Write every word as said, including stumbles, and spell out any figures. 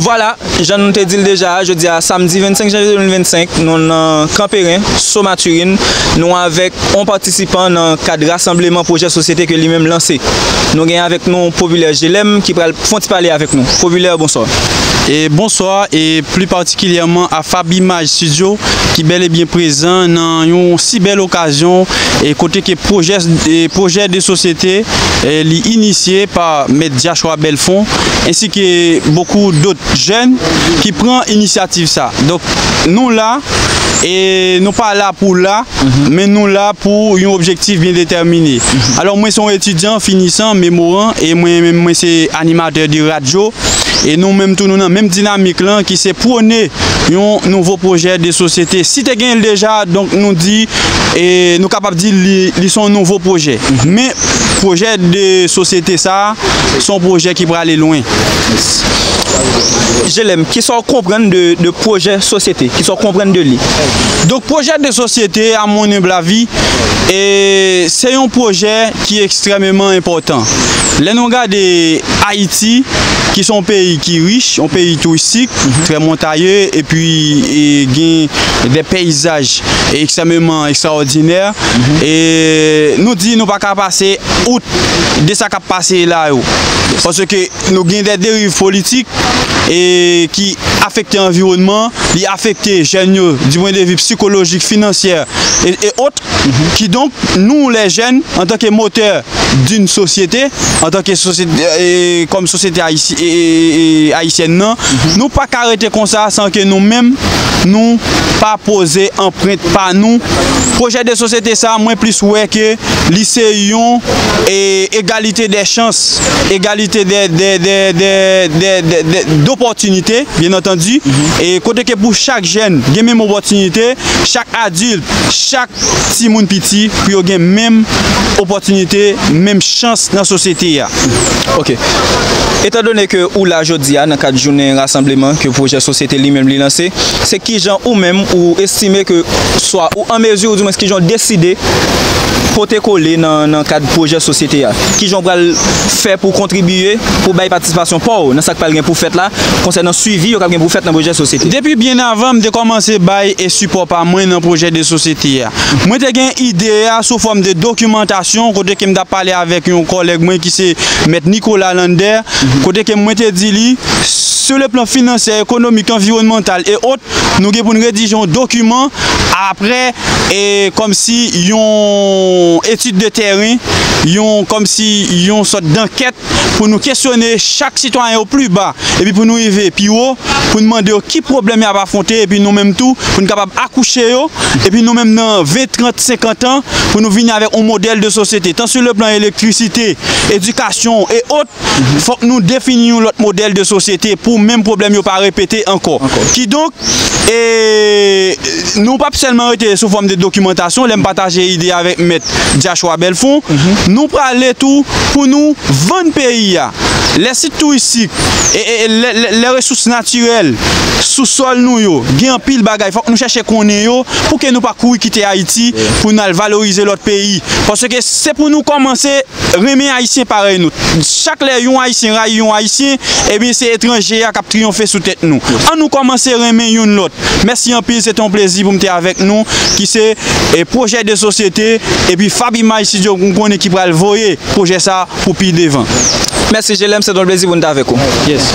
Vwala, jan nou te di l deja, jodi a, samdi vennsenk janvye de mil vennsenk, nou nan Kanperen, Somaturin, nou avèk yon patisipan nan kad rasanbleman pwojè sosyete ke li menm lanse. Nou gen avèk nou Popilè Jelèm ki pral fè yon ti pale avèk nou. Popilè, bonswa. E bonswa, e pli patikilyèman a Fab Image Studio, ki bèl e byen prezan nan yon si bèl okazyon, e kote ke pwojè, e pwojè de sosyete, e li inisye pa Mèt Joshua Belfond, ensi ke bokou dòt jèn ki pran inisyativ sa. Donk, nou la, e nou pa la pou la, men nou la pou yon objektif byen detèmine. Alò, mwen se yon etidyan finisan, memoran, e mwen menm, mwen se animatè de radyo. E nou menm tou, nou nan menm dinamik lan ki se pwone yon nouvo pwojè de sosyete. Si te gen l deja, donk nou di, e nou kapab di li, li se yon nouvo pwojè. Men pwojè de sosyete sa a, se yon pwojè ki prale lwen. Jelèm, kisa w konprann de, de pwojè sosyete? Kisa w konprann de li? Donk, pwojè de sosyete, à mon humble avis, e se yon pwojè ki ekstrèmeman enpòtan. Lè nou gade Ayiti, ki se yon peyi ki rich, yon peyi touristik, trè montaye, epi, e, gen de peyizaj ekstrèmeman ekstraòdinè, e nou di nou pa ka pase out de sa k ap pase la yo. Paske nou gen de deriv politik, e ki afekte anviwònman, li afekte jèn yo, di pwen de vi sikolojik, finansyè, e, e ot. Kidonk, nou, les jeunes, antanke motè d'une société, antanke sosyete, e, kòm sosyete ayisi-, e, e, e, ayisyèn nan, nou pa ka rete konsa san ke nou menm, nou pa poze anprent pa nou. Pwojè de sosyete sa, mwen plis wè ke li se yon, e, egalite de chans, egalite de, de, de, de, de, de, de, d'opòtinite, byen antandi. E kote ke pou chak jèn gen menm opòtinite, chak adilt, chak timoun piti, pou yo gen menm opòtinite, menm chans nan sosyete a. Ok. Etandone ke ou la jodi a nan kad jounen rasanbleman ke pwojè sosyete li menm li lanse, se kijan ou menm ou estime ke swa ou an mezi ou di mwens kijan w deside pote kole nan, nan kad pwojè sosyete a? Kijan w pral fè pou kontribiye, pou bay patisipasyon pa w nan sa k pral gen pou fèt la, konsènan swivi yo k ap gen pou fèt nan pwojè sosyete? Depi byen avan, m te kòmanse bay e sipò pa mwen nan pwojè de sosyete a. Mwen te gen ide a sou fòm de dokimantasyon, kote ke m t ap pale avèk yon kòlèg mwen ki se Mèt Nicolas Lander, kote ke mwen te di li, sou le plan finansyè, ekonomik, anviwònmantal e ot, nou gen pou n redije yon dokiman apre, e kòmsi yon etid de tèren, yon kòmsi yon sòt dankèt pou nou kesyone chak sitwayen o pli ba, epi pou nou rive pi wo, pou n mande yo ki pwoblèm y ap afwonte, epi nou menm tou, pou n kapab akouche yo, epi nou menm nan ven, trant, senkant an, pou nou vini avèk yon modèl de sosyete, tan sou le plan elektrisite, edikasyon e ot, fòk nou defini yon lòt modèl de sosyete pou menm pwoblèm yo pa repete ankò. Kidonk, e, nou p ap sèlman rete sou fòm de dokimantasyon, lè m pataje ide avèk Mèt Joshua Belfond, nou prale tou pou nou vann peyi a. Lè sit touristik, e, e, e, lè, lè, lè resous natirèl sou sòl nou yo, gen anpil bagay, fòk nou chèche konnen yo, pou ke nou pa kouri kite Ayiti, pou n al valorize lòt peyi. Paske se pou nou kòmanse renmen Ayisyen parèy nou. Chak lè yon Ayisyen rayi yon Ayisyen, ebyen, se etranje a k ap triyonfe sou tèt nou. An nou kòmanse renmen youn lòt. Mèsi anpil, se te yon plezi pou m te avèk nou, ki se, e, pwojè de sosyete, epi Fab Image Studio, m konnen ki pral voye pwojè sa pou pi devan. Mèsi, Jelèm, se te yon plezi pou n te avèk ou. Yes.